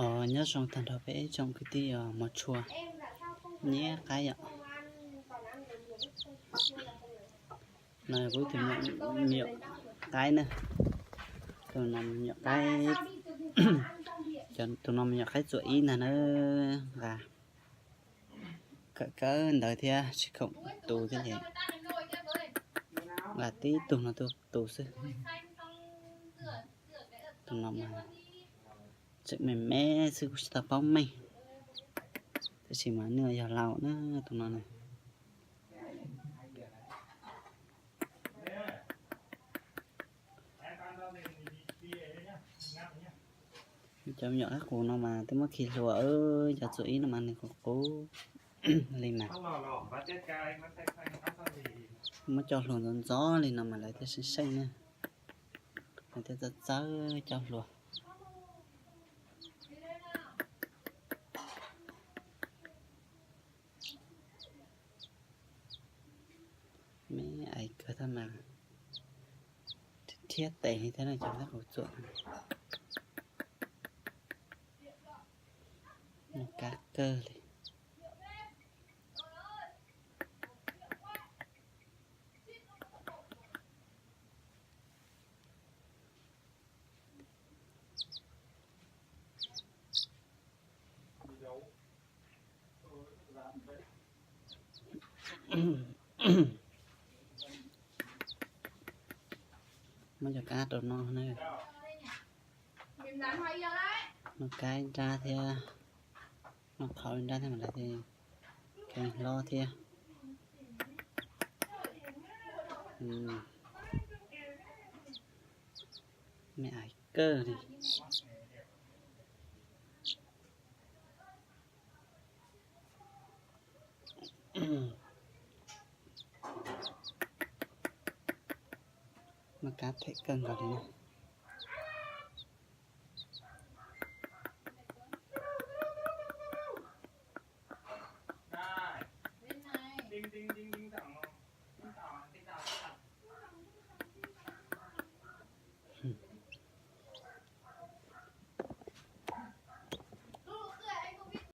Os, nyob zoo tag nrho peb ib tsoom kwv tij os, mos tshua nyiam qaib yom. No kuv tus me nyuam qaib na, tus no me nyuam qaib, tus no me nyuam qaib txuam ib ntag na, nqa kawm kawm ntawv thiab tsis khoom tus thiab ces nqa tib tug no tuaj tu xwb. Tus no mas tseem me me xwb kuj tsis tau paub meej, tab sis mas nws yog laus na tus no na. Cov me nyuam qaib qus no mas twb muab khi hlua, cov txuam ib no mas nws qus qus li mas. Muab coj hlua ntxov ntxov li no mas lawv thiaj seej seej na, lawv thiaj txawj txawj coj hlua. Me ais kawg tab mas rhiab tes li thiab no, cov qaib qus txuam no kab kawg li. Muab cov kab rau noj na, noj kab ib nrab thiab, noj qhauv ib nrab thiab mas lawv thiaj hlob thiab. Me ais kawg li. Noj kab phem kawg nkaus li.